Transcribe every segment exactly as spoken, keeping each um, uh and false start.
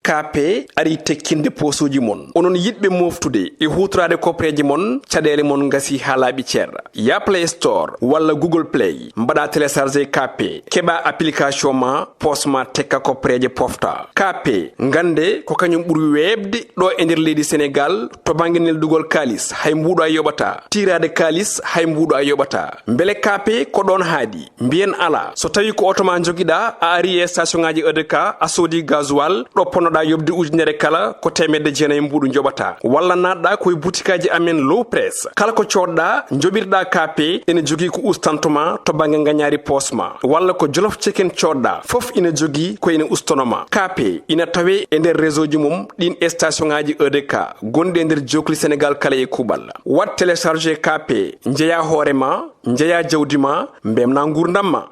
K P arii tekkinde poosuuji mon. Onon yiɗɓe mooftude e huutoraade kopreeje mon, caɗeele mon ngasii haa laaɓi cer. Yah Play Store walla Google Play, mbaɗaa télécharger K P, keɓaa application ma, poos ma tekka kopreeje pofta. K P, ngannde ko kañum ɓuri weeɓde ɗo e nder leydi Senegaal to bannge neldugol kaalis, hay mbuuɗo a yoɓataa. Tiiraade kaalis, hay mbuuɗo a yoɓataa. Mbele K P ko ɗoon haaɗi? Mbiyen alaa. So tawii ko oto ma njogiɗaa, a arii e station ŋaaji E D K, a soodii gasoil, ɗo ponnoɗaa yoɓde ujunere kala, ko teemedde jeenayi mbuuɗu njoɓataa. Walla naatɗaa ko e butikaaji amen Low Press. Kala ko coodɗaa, njoɓirɗaa K P, ene jogii ko ustanto ma to bannge ngañaari poos ma. Walla ko Jolof Chicken coodɗaa, fof ina jogii ko ene ustono ma. K P ina tawee e nder réseau ji mum ɗiin e station ŋaaji E D K gonɗi e nder jookli Senegaal kala e kuuɓal. Waɗ télécharger K P, njeyaa hoore ma, njeyaa jawdi ma, mbeltinaa nguurndam ma.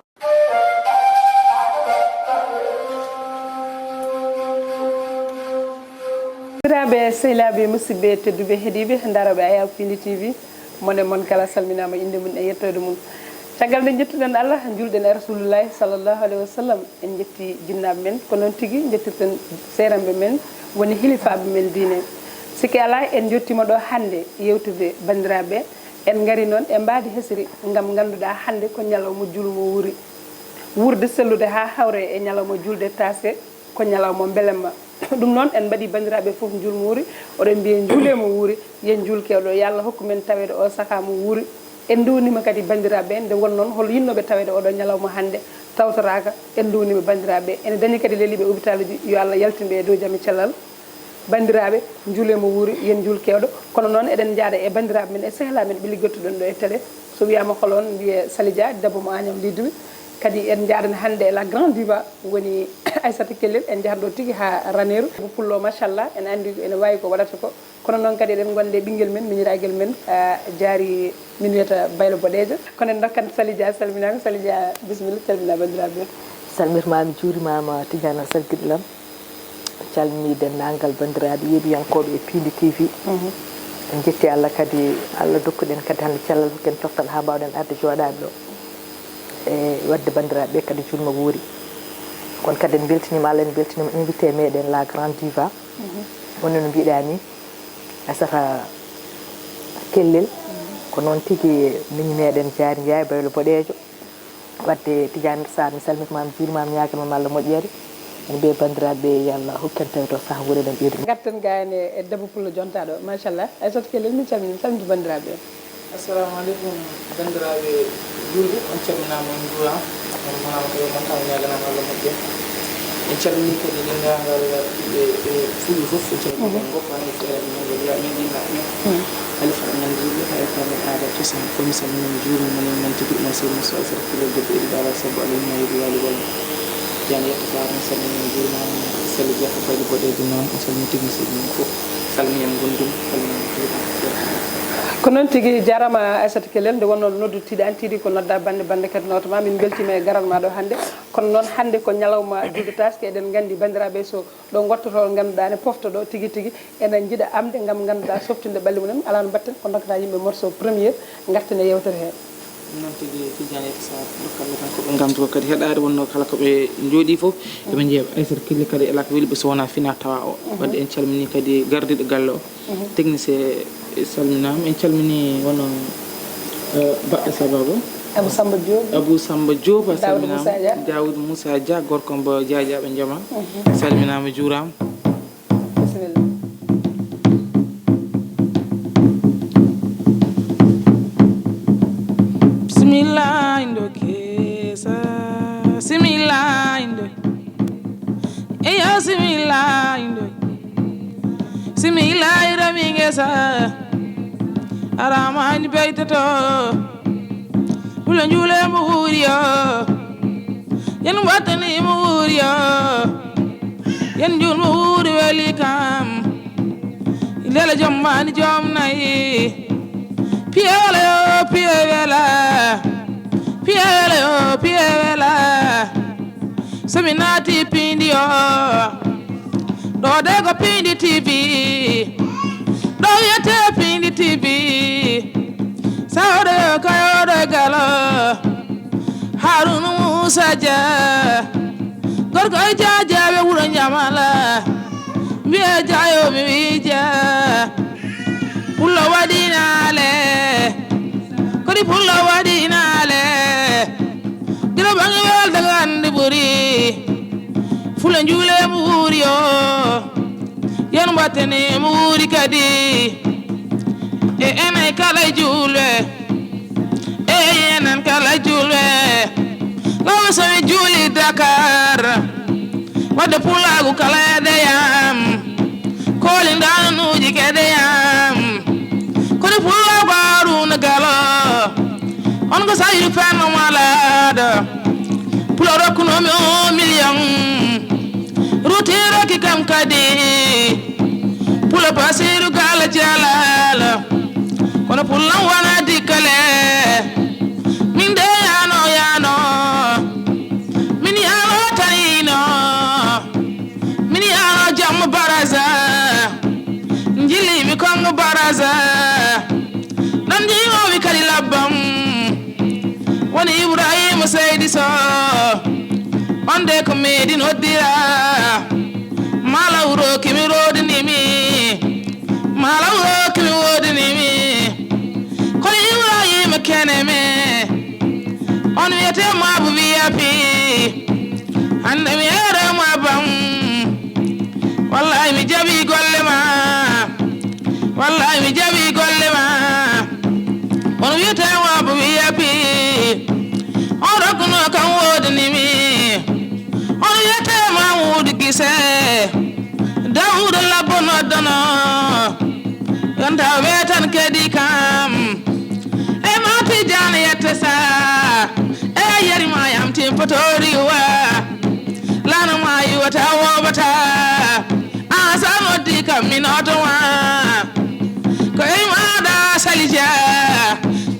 Sakiraaɓe, sehilaaɓe, musidɓe tedduɓe heɗiiɓe darooɓe Ayaw Pindi T V, mon e mon kala salminaama innde mum e yettoode mum. Caggal nde njettuɗen Allah, njuulɗen e Rasulullaahi sallallaahu aleyhi wa sallam, en njetti jinnaaɓe men, ko noon tigi njettirten seeranɓe men, woni hilifaaɓe men diine. Sikke alaa, en njottiima ɗo hannde yewtude banndiraaɓe. En ngari noon e mbaadi hesiri, ngam ngannduɗaa hannde ko ñalawma juulmo wuuri. Wuurde sellude haa hawre e ñalawma juulde taaske, ko ñalawma mbelemma. Ɗum noon, en mbaɗi banndiraaɓe fof njuulmo wuuri, oɗon mbiye njuulee mo wuuri, yen njuul keewɗo, yo Allah hokku men taweede o sahaa mo wuuri. En nduwniima kadi banndiraaɓe, nde won noon hol yiɗnooɓe taweede oɗo ñalawma hannde, tawtoraaka, en nduwniima banndiraaɓe. Ene dañi kadi leliiɓe hôpital uji, yo Allah yaltin ɓe e dow jam e cellal. Banndiraaɓe, njuulee mo wuuri, yen njuul keewɗo. Kono noon, eɗen njaada e banndiraaɓe men, e sehilaaɓe men, ɓe liggottoɗen ɗo e télé. So wiyaama hol oon, mbiyee Sali Dia, debbo mo Agnam Lidduɓe. Kadi en njaadani hannde la grande diva, woni Aissata Kellel, en njahat ɗo tigi haa Raneeru. Ko pullo, machallah, en anndi ene waawi ko waɗata ko. Kono noon kadi eɗen ngonde ɓinngel men, miñiraagel men, ah, Jaari, min wiyata Baylo Boɗeejo. Kono en ndokkat Sali Dia, salminaama. Sali Dia, bisimilla, calmina banndiraaɓe. Salmirmaami, juurimaama, Tidiane Sarkiɗo Lam. Calmini denndaangal banndiraaɓe yeeɓiyankooɓe e Piindi T V. Mhm. En njetti Allah kadi, Allah dokkuɗen kadi hannde cellal, ken coftal haa mbaawɗen arde jooɗaade ɗo. E waɗde banndiraaɓe ɓe kadi juulmo wuuri. Kono kadi en mbeltiniima Allah, en mbeltiniima invité meɗen la grande diva. Mhm. Wonno no mbiɗaa ni, Aissata Kellel, ko noon tigi miñi meɗen Jaari Njaay Baylo Boɗeejo. Waɗde Tidiane Sarr, mi salmitiima, mi juuriima, mi ñaagiima Allah moƴƴere. En mbiye banndiraaɓe, yo Allah hokku en taweede o sahaa wuuri, eɗen ɓeydi. Ngarten gaa heen e debbo pullo jontaaɗo, machallah. Aissata Kellel, min calminii, salmiti banndiraaɓe. Assalamu aleykum, banndiraaɓe juulɓe, on calminaama, on njuuraama. On manaama kadi, on ngontaama, ñaaganaama Allah moƴƴere. En calminii kadi denndaangal ɓiɓɓe e fulɓe fof, en calminii. Mhm. Ngoppaani e feere men, walla men ɗinnaaɓe men. Mhm. Halifa men juulɓe, halifa men aada cosaan, ko mi salmini, mi juurima, mi nani men tigi, mo Seydi Moussa Sara Fulel debbo Idi Dara Sabbo Alin Mayri Wali Wali. Jan Yetta Sarr, mi salmini, mi juurima, Sali Dia, Bali Boɗeejo noon, o salmini tigi, mi salmini fof. Salmini en Gondim, salmini en Fuuta. Ko noon tigi, jaaraama Aissata Kellel, nde wonnoo noddu tiiɗi an tiiɗi ko nodda bannde, bannde kadi nootama. Min mbeltiima e garal ma ɗo hannde. Kono noon hannde ko ñalawma juulde taaske, eɗen nganndi banndiraaɓe so ɗo ngottoto ngannduɗaa ne pofta ɗo tigi tigi, ene njiɗa amde ngam ngannduɗaa softinde ɓalli mumen. Alaa no mbaɗten, ko ndokkata yimɓe morceau premier, ngarten e yewtere he. Ɗum noon tigi, Tidiane Sarr, ndokkal tan ko ɓe nganndo ko kadi heɗaade wonnoo kala ko ɓe njooɗii fof, eɓe njeeɓa. Aissata Kelli kadi alaa ko weli ɓe so wonaa fina tawa o. Mhm. Wadde en calminii kadi gardiiɗo galle o. Mhm. Technicien, e salminaama. En calminii wonno, eh, baɗɗo sababu. Abou Samba Diop. Abou Samba Diop, a Daoud salminaama. Moussa Dia. Daoud Moussa Dia, gorko mbo Dia Dia ɓe Joma. Mhm. Salminaama, juuraama. Bisimilla. Bismillah, indo kesa. Bismillah, indo. Eyo, bismillah, indo. Bismillah, ira mi ngesa. Arama ni baytato. Kula njule mo wuuri yo. Yen watani mo wuuri yo. Yen jul mo wuuri weli kam. Lela jom mani jom nayi. Piye wala yo, piye wala. Piye wala yo, piye wala. So mi naati Piindi o. Ɗo de ko Piindi T V. Ɗo wiyete Piindi T V. Sawɗo yo kayoɗo e galo. Haruna Moussa Dia. Gorko e Dia Dia ɓe wuro Jamala. Mbiya jaayo mi wii jaa. Pullo waɗi naale. Kodi pullo waɗi naale. Gila bangi wel daga andi ɓuri. Fula njuule mo wuuri o. Yen mbattani mo wuuri kadi. E enen kala e juulɓe. E enen kala e juulɓe. Law so mi juuli Dakar. Wadde pulaagu kala e deyam. Kooli ndanuuji ke deyam. Kono pulaagu Haruna Galo. On ko sayru fenno malaado. Pulo rokkuno mi o million. Ruti roki kam kadi. Pulo Basiru Galo Jalal. Kono pullan wana dikkale. Min de yano yano. Min yano tayino. Min yano jamma baraza. Njili mi kongo baraza. Ɗon jiimomi kadi labbam. Woni Ibrahima Seydi Sow. On de ko meeɗi noddira. Maa law rooki mi roodinimi. Maa law rooki mi woodinimi. Kono Ibrahima keneme. On wiyete Maabu V I P. Hannde mi heere Maabam. Wallahi mi jaɓi golle ma. Wallahi mi jaɓi golle ma. On wiyete Maabu V I P. On rokkuno kam woodinimi. On wiyete Mamuudu Gise. Dawuda Labbo noddono. Yonta wetan kedi kam. E ma Tijaan yette sa. E yeri ma yam tim potori wa. Lana ma yiwata wobata. A sa noddi kam mi noto wa. Ko e ma da salija.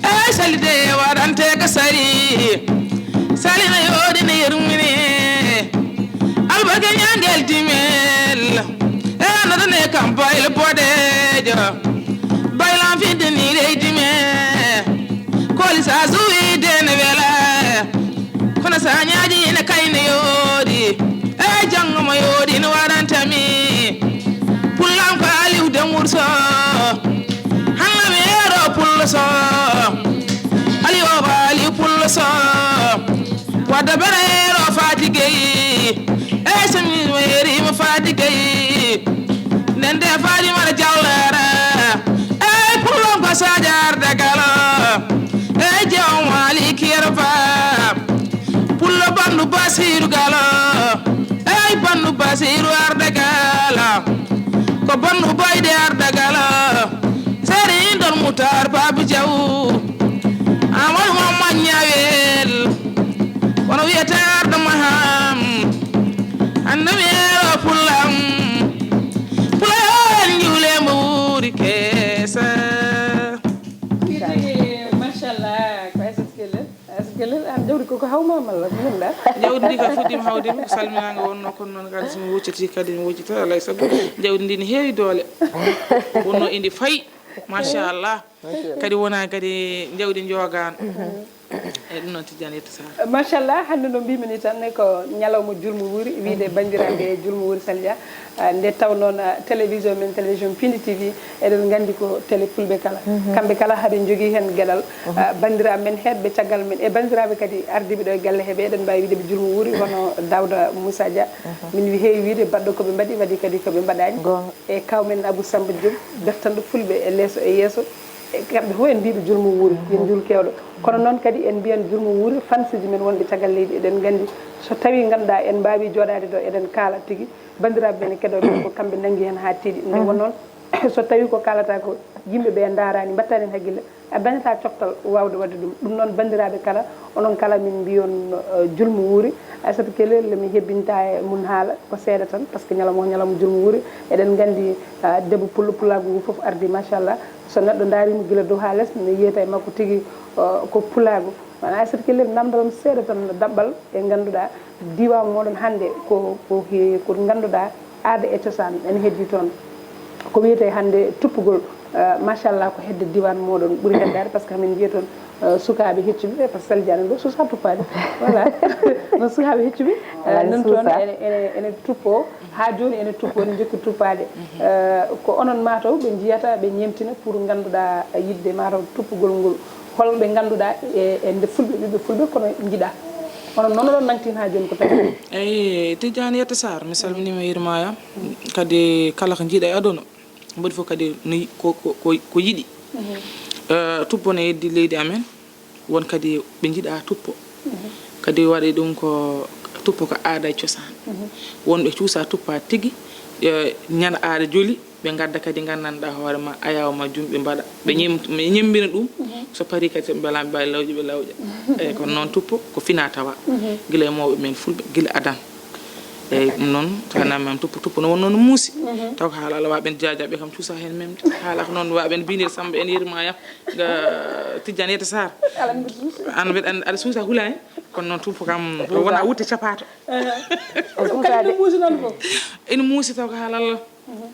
E salide warante ka sali. Salina yodi ne yermine. Albarka ñangel dimel. E anata ne kam bayla bodejo. Baylan fidde ni leydi me. Koli sa zuwi de ne wela. Kono sa ñaaji ne kayne yoodi. E janngo mo yoodi no warantami. Pullan ko Aliou Dembourso. Hanna mi ero pullo so. Aliou o ko Aliou pullo so. Wadda bere ero Fati Gueye. E sami mo eri mo Fati Gueye. Nende Fati mara jawlara. E pullo ko sajar dagalo. E jawmali kirfa. Pullo bandu Basiru Galo. Ey bandu Basiru arde Galo. Ko bandu Bayde arde Galo. Seri indon mutar Babu Jaw. Amadou Mamman Ñawel. Kono wiyete arde Maham. Hannde mi ero pullam. Pulayen juule mbo wuuri keesa. Machallah, ko Aysata Kelle. Aysata Kelle, an jawdi koko hawma malla ko yimɗa? Jawdi ndi ka fuɗɗima hawde mi ko salminaga wonno, kono noon kadi somi wucciti kadi mi wuccita alay sago. Jawdi ndi ne heewi doole. Wonno indi fayi. Machallah. Kadi wona kadi jawdi jogano. E ɗum noon Tidiane yetto Sara. Machallah, hannde no mbimi ni tan ko ñalawma julmo wuuri, wiide banndiraaɓe julmo wuuri Salja. Ah, nde taw noon, ah, télévision men, télévision Pindi T V, eɗen nganndi ko télé fulɓe kala. Kamɓe kala haɓe njogii heen geɗal. Ah, banndiraaɓe men heedɓe caggal men, e banndiraaɓe kadi ardiiɓe ɗo e galle heɓe, eɗen mbaawi wiide ɓe julmo wuuri, hono Daouda Moussa Dia. Min wi heewi wiide baɗɗo ko ɓe mbaɗi, waɗi kadi ko ɓe mbaɗaani. E kaw men Abou Samba Diop, dartanɗo fulɓe e leeso e yeeso. E kamɓe fof en mbiiɓe julmo wuuri, yo njuul keewɗo. Kono noon kadi en mbiyan julmo wuuri, fansuji men wonɓe caggal leydi, eɗen nganndi so tawi ngannduɗaa en mbaawi jooɗaade ɗo, eɗen kaala tigi, banndiraaɓe men e keɗooɓe ko kamɓe nanngi heen haa tiiɗi. Nde won noon, so tawi ko kaalata ko yimɓe ɓe ndaaraani, mbattaani heen hakkille, a dañataa coftal waawde waɗde ɗum. Ɗum noon, banndiraaɓe kala, onon kala min mbiyon, eh, julmo wuuri. Aysata Kelel, mi hebbinta e mum haala ko seeɗa tan, par ce que ñalawma o ñalawma julmo wuuri. Eɗen nganndi, ah, debbo pullo, pulaagu ngu fof ardi, machallah. So neɗɗo ndaariima gila dow haa les, ne yiyata e makko tigi, eh, ko pulaagu. Wona Aysata Kelel, namdoɗon seeɗa tan daɓɓal e ngannduɗaa diiwaan mooɗon hannde ko, ko he-, ko ngannduɗaa aada e cosaan ene heddii toon. Ko wiyetee hannde tuppugol, eh, machallah, ko hedde diiwaan mooɗon ɓuri heddaade, par ce que hamin njiya toon Eh, sukaaɓe heccuɓe ɓe, par ce que Sali Diané ɗo suusa tuppaade. Voilà. No sukaaɓe heccuɓe, eh, Alaa, non toon suusa. Ene, ene, ene tuppo, haa jooni ene tuppo, ene njokki tuppaade. Eh, ko onon mataw ɓe njiyata, ɓe ñemtina pour ngannduɗaa yiɗde mataw tuppugol ngol. Holɓe ngannduɗaa e, e nde fulɓe, ɓiɓɓe fulɓe kono njiɗa. Onon noon oɗon nangtin haa jooni ko tawi. Eyi, Tidiane Yetta Sarr, mi salminiima yurmaaya. Kadi kala ko njiɗa e aduna, mboɗi fof kadi no yi-, ko, ko, ko, ko yiɗi. Eh, tuppo ne heddi leydi amen. Won kadi ɓe njiɗa tuppo. Kadi waɗi ɗum ko tuppo ko aada e cosaan. Wonɓe cuusa tuppa tigi, eh, ñande aada joli, ɓe ngadda kadi nganndanɗaa hoore ma, ayaw ma jum ɓe mbaɗa. Ɓe ñem-, ɓe ñemmbina ɗum, so parii kadi ɓe mbela ɓe mbawi lawƴe, ɓe lawƴa. Eyi, kono noon tuppo ko fina tawa. Gila e mawɓe men fulɓe, gila adan. Eyi, ɗum noon, so a namdii am tuppo, tuppo no wonno no muusi. Taw ko haala Allah waɓen jaajaɓe kam cuusa heen memde. Haala ko noon waɓen binir Samba en yirma yam. Nga Tidiane Yetta Sarr. Ala mbiɗa suusa. An mbiɗa an-, aɗa suusa hulaani. Kono noon tuppo kam, ko wona wutte capato. Eh. O Ko suusa kadi de. Muusi noon ko. Ene muusi taw ko haala Allah.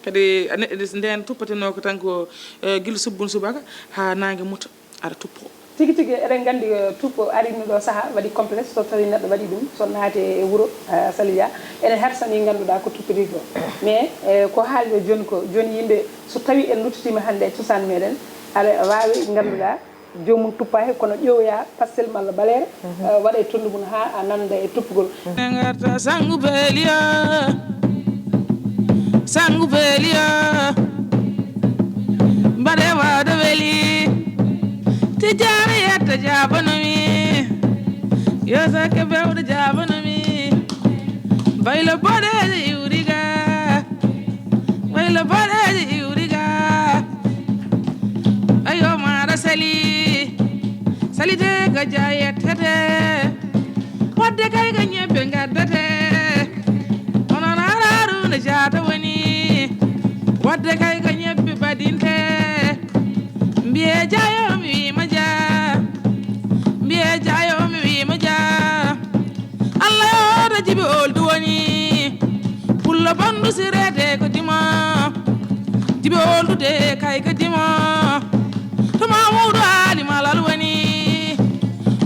Kadi a ne-, nden tuppateno ko tan ko, eh, gila subbun subaka haa naange muta, aɗa tuppo. Tigi tigi, eɗen nganndi, eh, tuppo arino ɗo saha, waɗi complexe, so tawi neɗɗo waɗi ɗum, so naati e wuro, eh, Sali Dia, ene hersani ngannduɗaa ko tuppiri ko. Mais, eh, ko haali ɗo jooni ko, jooni yimɓe, so tawi en luttitiima hannde e cosaan meɗen, aɗa waawi ngannduɗaa joomum tuppa he, kono ƴeewoya pastel malla baleere, eh, waɗa e tonndu mum haa a nanda e tuppugol. Ngarta sangu beeliya, sangu beeliya, mbaɗe waɗa weli. Tijaani Yetta jaabanomi, yo sakke bewɗo jaabanomi. Baylo boɗeejo iwri ga, baylo boɗeejo iwri ga. Ayo maɗa Sali, Sali de ko ja yettete. Wadde kay ko ñebbe ngaddete. Onon Haruna Jaata woni. Wadde kay ko ñebbe badinte. Mbiye jaayo mi wiima jaa. Mbiye jaayo mi wiima jaa. Allah yo to jibi oldu woni. Pullo bandu sirede ko dimo. Jibi oldude kay ko dimo. To Mamudu Ali Malal woni.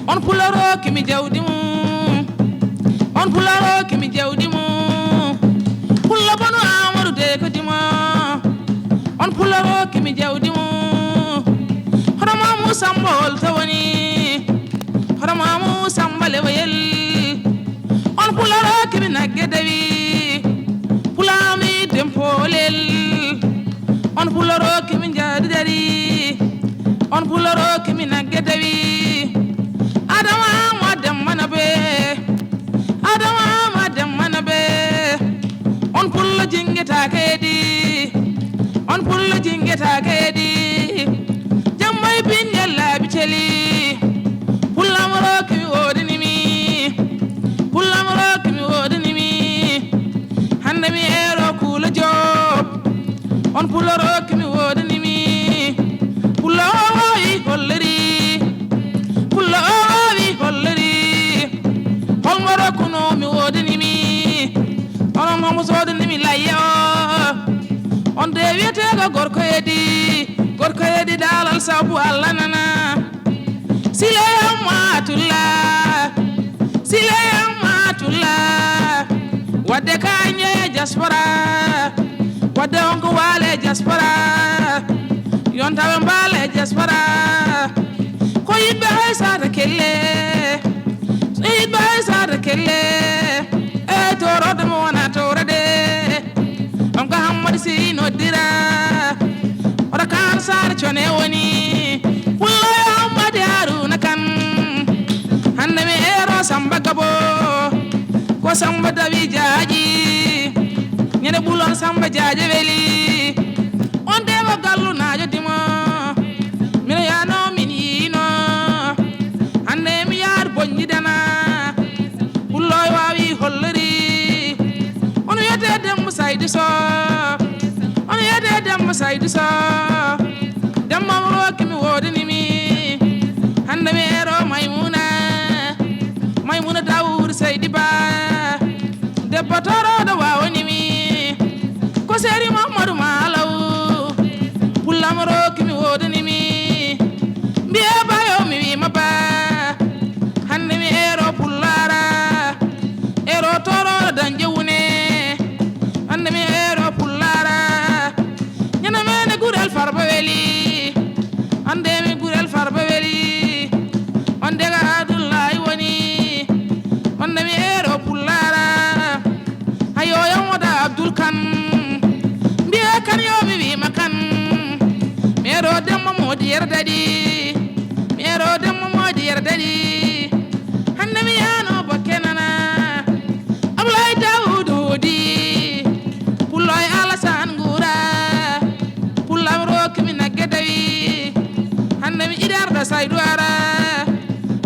On pullo rokki mi jawdi mum. On pullo rokki mi jawdi mum. Pullo bonu Amadou de ko dimo. On pullo rokki mi jawdi mum. Hono Mamu Samba Olta woni. Hono Mamu Samba Lewayel. On pullo rokki mi nagge dawi. Pulami dem polel. On pullo rokki mi jadi dari. On pullo rokki mi nagge dawi. Adama ma dem mana be. Adama ma dem mana be. On pullo jingeta kedi. On pullo jingeta kedi. Jammay bindel laabi celi. Pullam rokki mi wodini mi. Pullam rokki mi wodini mi. Hande mi ero kulo job. On pullo rokki mi wodini mi. Pullo o wawi holliri. Pullo o wawi holliri. Holmo rokkuno mi wodini mi. Onon homo sodini mi layya o. On de wiyete ko gorko edi. Gorko edi dalal sabu Allah nana. Sile Amatullah. Sile Amatullah. Wadde kanye diaspora. Wadde on ko wale diaspora. Yontaɓe mbale diaspora. Ko yiɗɓe hay sata kelle. So yiɗɓe hay sata kelle. E toroɗo mo wona torade. On ko Hammadi si noddira. Oɗo kan sar cone woni. Pullo yo Hammadi Haruna kan. Hande mi ero Samba Gabo. Ko Samba dawi jaaji. Ñande ɓulon Samba jaaje weli. On de ko gallu najo dimo. Mino yano min yino. Hande mi yaar boñji dana. Pullo o wawi holliri. On wiyete Demba Saydu Soh. On wiyete Demba Saydu Soh. Demba mo rokki mi wodini mi. Hande mi ero Maymuna. Maymuna Dawud Seydi Ba. Debbo toroɗo wawani mi. Ko Seri Mamadou Malaw. Pullam rokki mi wodini mi. Mbiye bayo mi wima Yardadi, mi ero demmo moodi yardadi. Hannde mi yaano bokke nana. Ablaye Dawudu Hodi, Pullo e Alasan Nguura. Pullam rokki mi nagge dawi. Hannde mi iɗi arda Saydu Ara.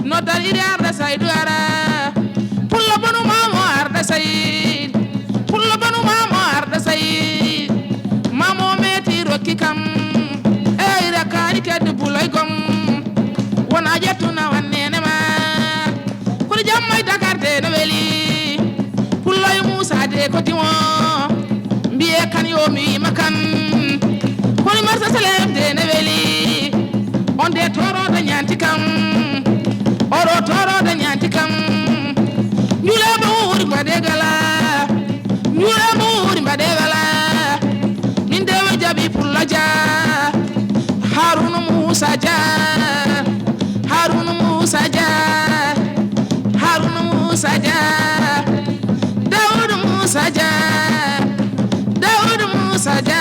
Noddal iɗi arda Saydu Ara. Pullo bonu maamo arda Sayid. Pullo bonu maamo arda Sayid. Maamo meti rokki kam. Ey rakkaani keddu buloy gom. Wona ƴettu na wannene ma. Kono jamma e Dakar de no weli. Pullo e Muusa de ko diwo. Mbiye kan yo mi wiima kan. Kono marsa Salem de no weli. On de toroɗo ñaanti kam. Oɗo toroɗo ñaanti kam. Njule mo wuri mbaɗe gala. Njule mo wuri mbaɗe gala. Min de o jaɓi Pullo Dia. Haruna Muusa Dia. Haruna Muusa Dia. Haruna Muusa Dia. Dawuda Muusa Dia. Dawuda Muusa Dia.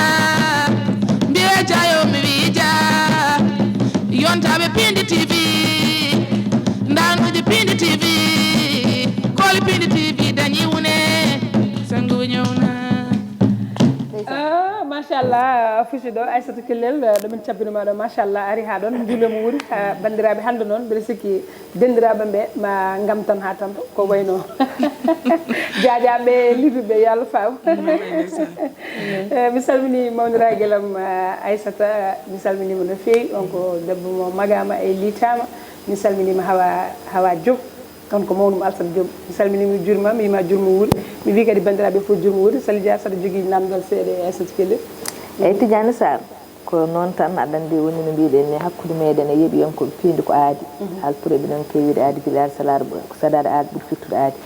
Mbiye Dia yo mi wi Dia. Yontaaɓe Pindi T V. Ndanuuji Pindi T V. Kooli Pindi T V dañi wune. Sangu ñawna. Ah, machallah, fusi ɗo Aissata Kellel, ɗo min cabbinoma ɗo, machallah, ari ha ɗon, njuulemo wuuri. Ah, bandiraɓe, hande noon mbiɗa sikki dendiraaɓe ɓe ma ngam tan ha tampa ko wayno jaajaɓe libiɓe yo Allah faaw. Eh, mi salmini mawniraaguel am, ah, Aissata, mi salminima no feewi. On ko debbo mo magama e liitama. Mi salminima Hawa, Hawa Diop, on ko mawnum Alsat Diop. Mi salminima, mi juurima, mi wima juurmo wuuri. Mi wi kadi bandiraɓe fof juurmo wuuri. Sali Dia, saɗa jogui namdal seeɗa e Aissata Kellel? Eyyi, Tidiane Sarr, ko noon tan, aɗa anndi woni no mbiɗen ni, hakkunde meɗen e yeeɓiyankooɓe piindi ko aadi. Haalpure ɓe noon keewiɗo aadi, gila aadi salaare, ko saɗaade aadi ɓuri firtude aadi.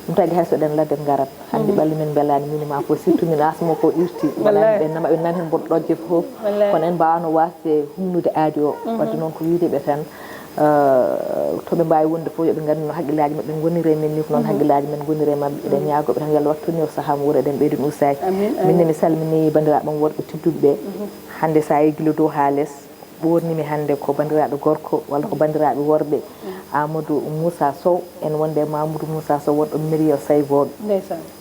Ɗum tagi hay so eɗen ladde ngarat, hannde ɓalli men mbelaani, min e ma fof, surtout min asmo ko irti, wala ɓe nama, ɓe nani heen mboɗo ɗojje fof. Kono en mbaawano waasde humnude aadi o. Wadde noon ko wiyde ɓe tan, eh, to ɓe mbaawi wonde fof, yo ɓe nganndu no haqqillaaji maɓɓe ngoniri e men ni, ko noon haqqillaaji men ngoniri e maɓɓe. Eɗen ñaagoo ɓe tan, yo Allah wattu toon e o sahaa mo wuro, eɗen ɓeydi ɗum usaaki. Min ne mi salmini banndiraaɓe am worɓe tedduɓe ɓe. Hannde so a yii gila dow haa les, ɓoornimi hannde ko banndiraaɓe gorko walla ko banndiraaɓe worɓe, Amadou Moussa Sow, en wonde e Mamoudou Moussa Sow wonɗo Mériyel Saygooɓe.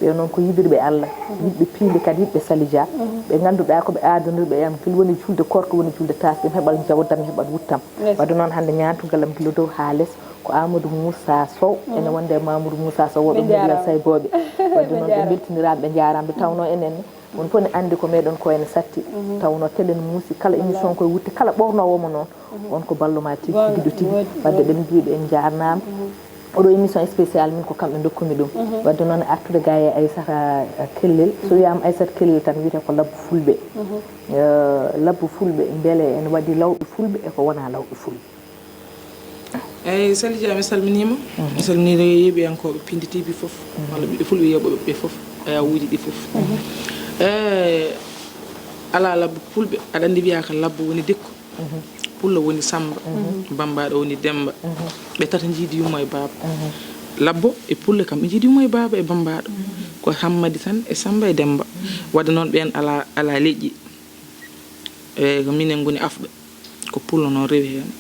Ɓe noon ko yiɗirɓe Allah, yiɗɓe piindi kadi yiɗɓe Sali Dia, ɓe ngannduɗaa ko ɓe aadondirɓe e am, gila woni julde korka woni julde taaske, mi heɓat jawdam, mi heɓat wuttam. Wadde noon hannde ñaantugal am gila dow haa les ko Amadou Moussa Sow, ene wonde e Mamoudou Moussa Sow wonɗo Mériyel Saygooɓe. Wadde noon ɓe mbeltiniraama, ɓe njaaraama, nde tawnoo enen ne, on fof ne anndi ko meɗen ko ene satti. Tawnoo telen muusi, kala émission koye wutte, kala ɓoornoowo mo noon, on ko ballo ma tigi, giɗo tigi. Wadde ɓen mbiɗo en njaarnaama. Oɗo émission spécial min ko kamɓe ndokkumi ɗum. Wadde noon artude ga e Aissata Kellel. So wiyaama Aissata Kellel tan wiyete ko labbo fulɓe. Eh, labbo fulɓe, mbele ene waɗi lawɓe fulɓe e ko wonaa lawɓe fulɓe? Eyyi, Sali Dia, mi salminiima. Mi salminiima yeeɓiyankooɓe Pindi T V fof, walla ɓiɓɓe fulɓe yeeɓooɓe ɓe fof, e awuuji ɗi fof. Eyyi, alaa labbo fulɓe, aɗa anndi wiyaa ko labbo woni dikko. Pullo woni Sammba, Bammbaaɗo woni Demmba. Ɓe tata njiidi yumma e baaba. Labbo e Pullo kam ɓe njiidi yumma e baaba e Bammbaaɗo. Ko Hammadi tan e Sammba e Demmba. Wadde noon ɓeen alaa, alaa leƴƴi. Eyyi, ko minen ngoni afɓe. Ko Pullo noon rewi heen,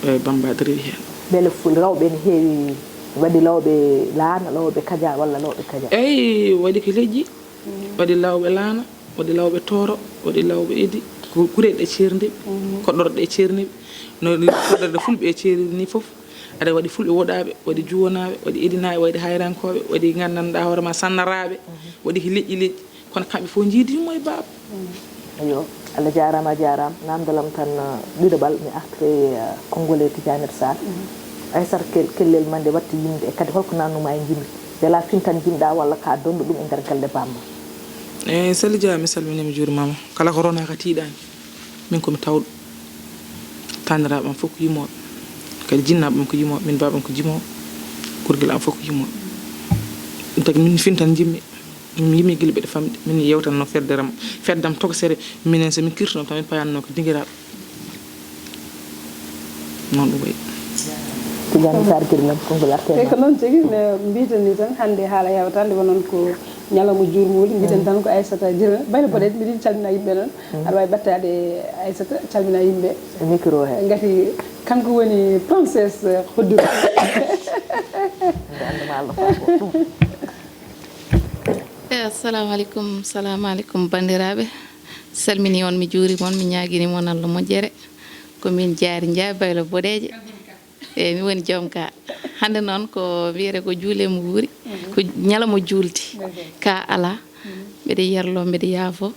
e Bammbaaɗo rewi heen. Mbele ful, rewɓe ene heewi, waɗi lawɓe laana, lawɓe kaja walla lawɓe kaja? Eyyi, waɗi ko leƴƴi, waɗi lawɓe laana, waɗi lawɓe tooro, waɗi lawɓe edi, ko kureeɗe ceerndi, koɗorɗe ceerndi, no koɗorɗe fulɓe e ceerndi ni fof. Aɗa waɗi fulɓe woɗaaɓe, waɗi juwonaaɓe, waɗi edinaaɓe, waɗi hayrankooɓe, waɗi nganndanɗaa hoore ma sannaraaɓe, waɗi ko leƴƴi leƴƴi. Kono kamɓe fof njiidi yumma e baaba. Eyyo, Allah jaaraama, a jaaraama. Naamndal am tan, eh, ɗiɗaɓal, mi artire, eh, konngol e Tidiane Sarr. Aissata Kel-, Kellel ma nde watti yimde, e kadi holko naatnuma e jimri? Mbela fintan jimɗa walla ka donndo ɗum e nder galle bamma? Eyyi, Sali Dia, mi salminiima, mi juurimaama. Kala ko ronaaka tiiɗaani. Min ko mi tawɗo. Taaniraaɓe am fof ko yimooɓe. Kadi jinnaaɓe am ko yimooɓe. Min baaba am ko jimoowo. Kurgel am fof ko yimooɓe. Ɗum tagi min fintan jimmi. Mi yimi gila mbeɗa famɗi, min yewtanno feddere am, feddam tokosere, minen so min kirtuno tan min payanno ko dingiraaɓe. Noon ɗum wayi. Tidiane Sarr Guirlam, konngol artema. Eyyi, ko noon tigi, no mbiten ni tan, hannde haala hewtande, wonnon ko Ñalawma juurmuuli, mbiɗen tan ko Aissata Jira. Baylo Boɗeejo, mbiɗa yiɗi calmina yimɓe noon. Aɗa waawi ɓattaade Aissata, calmina yimɓe. Micro he. Ngati kanko woni princesse hodduru. Nde anndu ma Allah faa ko ɗum. Eh, assalamu alaikum, salamu alaikum, banndiraaɓe. Salmini on, mi juurima on, mi ñaagini mon Allah moƴƴere. Ko min Jaari Njaay, Baylo Boɗeejo. Eyi, mi woni joom ka. Hannde noon ko wiyete ko juule mo wuuri, ko ñalawma juulde. Ka alaa, mbeɗa yerlo, mbeɗa yaafo.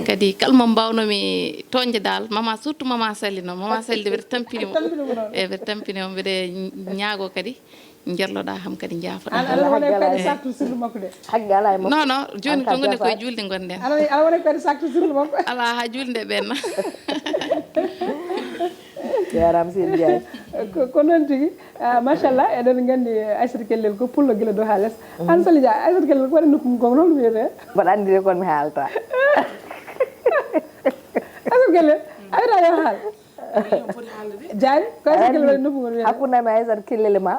Kadi kala mo mbawnomi toñde dal, mama, surtout mama Sali noon. Mama Sali de mbeɗa tampini mo. Tampini mo noon. Eyi, mbeɗa tampini mo, mbeɗa ñaago kadi. Njerloɗaa kam kadi njaafoɗaa. Ala, ala wona kadi sartu sirlu makko de. Hakke ala e makko. Non, non, jooni ko ngonɗen koye juulde ngonɗen. Ala, ala wona kadi sartu sirlu makko. Ala haa juulde nde ɓenna. Jaaraama seydi Ndiaye. Ko, ko noon tigi. Ah, machallah, eɗen nganndi Aissata Kellel ko pullo gila dow haa les. An Sali Dia, Aissata Kellel ko waɗi nokku mum ko noon wiyetee? Mbaɗa anndi de kon mi haalta. Aissata Kellel, a wiyata yo haal. Jaari, ko Aissata Kellel waɗi nokku mum wiyetee? Hakkunde am e Aissata Kellel ma.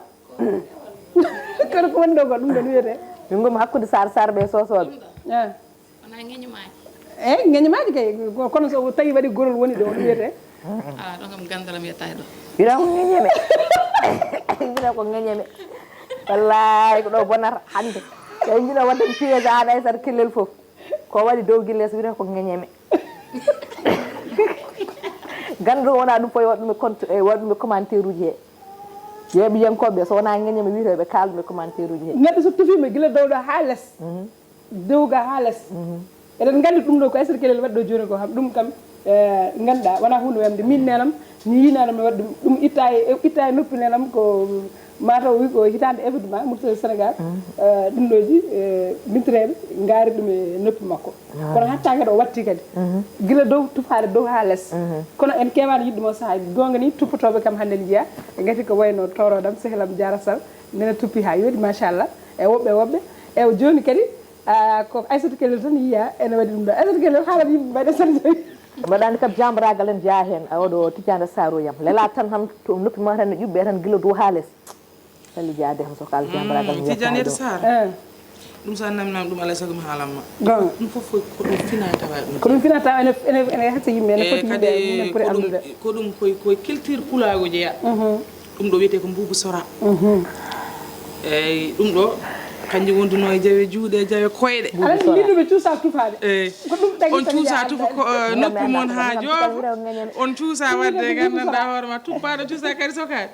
Kono ko woni ɗo ko ɗum ɗo wiyetee? Min ngomi hakkunde Sar Sar ɓe Sosoɓe. Ah. Wona ŋeñomaaji. Eh, ŋeñomaaji kay, ko-, kono so tawi waɗi gorol woni ɗo, ɗum wiyetee? Ah, ɗo kam ganndal am yettaani ɗo. Wiyata ko ŋeñeme. Wiyata ko ŋeñeme. Wallahi ko ɗo bonata hannde. Kay mbino wadde piège an Aissata Kellel fof. Ko waɗi dow gilles wiyata ko ŋeñeme. Ganndo wona ɗum fof waɗ ɗum e compte, e waɗ ɗum e commentaire uji he. Yeeɓiyankooɓe, so wonaa ŋeñe mi wiyetee ɓe kaaldu e commentaire uji he. Neɗɗo so tufiima gila dow ɗo haa les. Mhm. Dow ga haa les. Mhm. Eɗen nganndi ɗum ɗo ko Aissata Kellel waɗi ɗo jooni ko kam. Ɗum kam, eh, ngannduɗaa, wonaa huunde wemde. Min neenam, mi yii neenam mi waɗi ɗum. Ɗum itta e, itta e noppi neenam ko mataw wi ko hitaande événement Mauritanie Sénégal. Mhm. Eh, ɗum ɗoji, eh, mintireeɓe ngaari ɗum e noppi makko. Ah. Kono hatta kadi o watti kadi. Mhm. Gila dow tufaade dow haa les. Mhm. Kono en keewaani yiɗde mo sahaa. Goonga ni, tuppotooɓe kam hannde njiya, ɓe ngati ko wayno tooroɗam, sehlam Diarra Sall, nena tuppi haa yooɗi, machallah. E woɓɓe, woɓɓe. E jooni kadi, ah, ko Aissata Kellel tan yiya ene waɗi ɗum ɗo. Aissata Kellel haalat yimɓe mbayɗe tan joyi. Mbaɗa anndi kam jambaraagal en jeyaa heen, a oɗo Tidiane Saro yam. Lela tan ham to noppi ma tan ne ƴuɓɓe tan gila dow haa les. Sali Dia de, so kal jambaragal. Mm, Tidiane Sarr. Eh. Ɗum sa namnam ɗum, alaa sago mi haalan ma. Goonga. Ɗum fof ko ɗum fina tawa ɗum. Ko ɗum fina tawa ene, ene, ene hacca yimɓe, ene foti yimɓe, ene poti anndude. Ko ɗum, ko ɗum koye, koye culture pulaagu jeya. Mhm. Ɗum ɗo wiyetee ko mbuubu sora. Mhm. Eyi, ɗum ɗo, kanjum wonduno e jawe juuɗe, e jawe koyɗe. Aɗa anndi yimɓe ɓe cuusa tufaade. Eyi. Ko ɗum tagi on cuusa tufa ko, eh, noppi mon haa joofa. On cuusa waɗde nganndanɗaa hoore ma, tuppaade, cuusa kadi sokaade.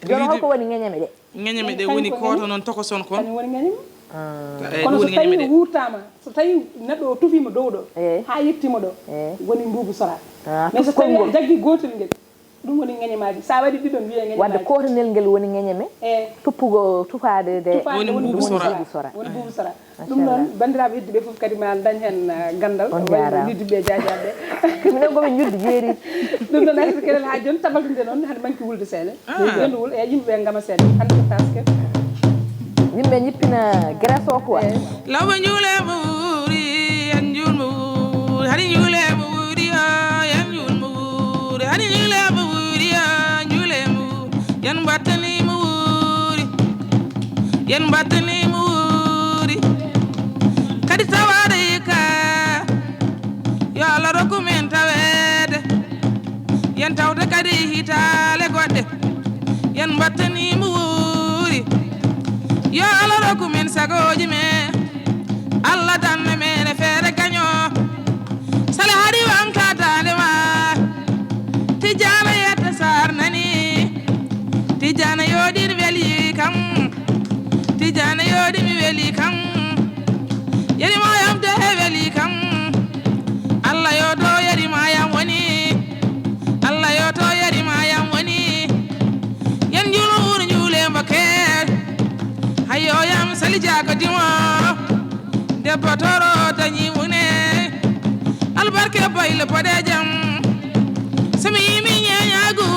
Jooni holko woni ŋeñeme ɗe? Ŋeñeme ɗe woni kooto noon tokoson kon. Kañum woni ŋeñeme. Ah. Eyi, kono ɗum so woni tawi ŋeñeme ɗe. Wuurtaama, so tawi neɗɗo o tufiima dow ɗo, eyi, haa yettiima ɗo, eyi, woni mbuubu sora. Ah, mais so tawi a jaggi gootel ngel, ɗum woni ŋeñemaaji. Sa waɗi ɗiɗon, wiyee ŋeñemaaji. Wadde kootanel ngel woni ŋeñeme, eyi, tuppugo, tufaade de. Tufaade woni mbuubu sora. Woni mbuubu sora. Ɗum noon, banndiraaɓe heddiiɓe fof kadi ma ndañ heen, ah, ganndal. On njaaraama. Wayno noddiiɓe e jaajaaɓe. Minen ko min njuddi jeeri. Ɗum noon, Aissata Kellel, haa jooni tabaltunde noon, hade manki wulde seeɗa. Ah. Yonde wul, e yimɓe ɓe ngama seeɗa. Hannde ko taske. Yimɓe njippina Grèce o quoi. Eh. Lawɓe njuule mo wuuri, en njuul mo wuuri. Hari njuule mo wuuri, ah, en njuul mo wuuri. Hari njuule mo wuuri, ah, njuule mo wuuri. Yen mbattani mo wuuri. Yen mbattani mo wuuri. Kadi tawaade hikka, yo Allah rokku min taweede. Yen tawte kadi hitaale goɗɗe. Yen mbattani mo wuuri. Yo Allah rokku min sagooji men. Allah danna men e feere gaño. Sala hari wankataade ma. Tijjana yetta sar nani. Tijjana yooɗi mi weli kam. Tijjana yooɗi mi weli kam. Yeri ma yam de weli kam. Allah yo to yeri ma yam woni. Allah yo to yeri ma yam woni. Yen njuulu wuuru njuule mbakke. Hayo yam Sali Dia ko dimo. Debbo toro dañi mune. Albarke boyle boɗeejam. So mi yii mi ñeeñaagu.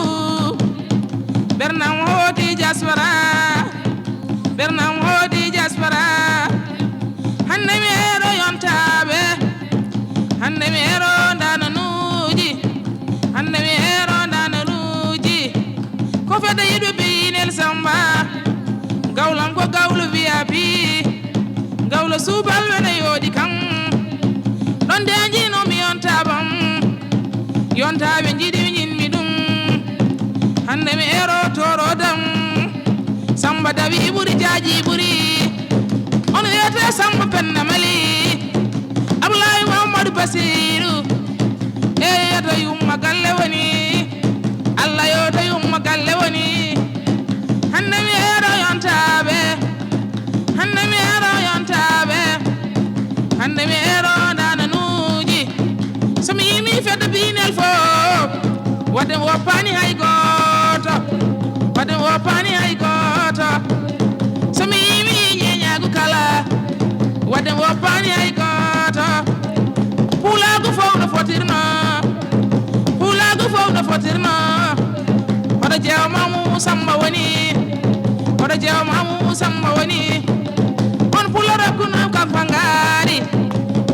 Ɓernam hooti diaspora. Ɓernam hooti diaspora. Hannde mi eero yontaaɓe. Hannde mi eero ndaananuuji. Hannde mi eero ndaananuuji. Ko fedde yiɗɓe ɓe Inel Samba. Gawlam ko gawlo V I P. Gawlo suubalɓe no Yonta ɓe njiɗi, ɓe njiɗmi ɗum. Hannde mi ero toro dam. Samba dawi ɓuri jaaji ɓuri. On wiyete Samba Penna Mali. Ablaye Mamadou Basiru. E yeto yumma galle woni. Allah yo to yumma galle woni. Hannde mi ero yontaɓe. Hannde mi ero yontaɓe. Hannde mi ero nananuuji. So mi yimi fedde biinel fof, wadde mi woppaani hay gooto. Wadde mi woppaani hay gooto. So mi yimi ñeeñaagu kala, wadde mi woppaani hay gooto. Pulaagu fof no fotirno. Pulaagu fof no fotirno. Hoto jeewo Mamu Samba woni. Hoto jeewo Mamu Samba woni. On pula rokkuno kam fangari.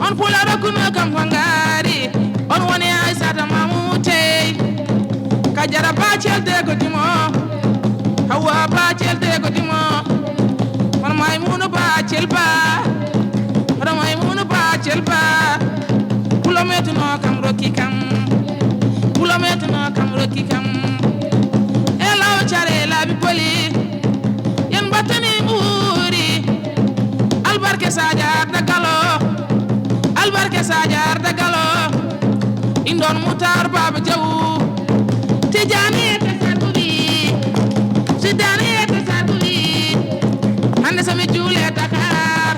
On pula rokkuno kam fangari. On woni Aysata Mamu tey. Ka jara Bacel de ko dimo. Hawa Bacel de ko dimo. On Maymuna Bacel ba. Hoto Maymuna Bacel ba. Pula mettuno kam rokki kam. Pula mettuno kam rokki kam. E law care laabi poli. Yen mbattani ɓuuri. Albarke Sadio Arda Galo. Albarke Sadio Arda Galo. Indon Mutar Baba Jaw. Tijani e Tasarbubi. Sidani e Tasarbubi. Hannde so mi juule Dakar.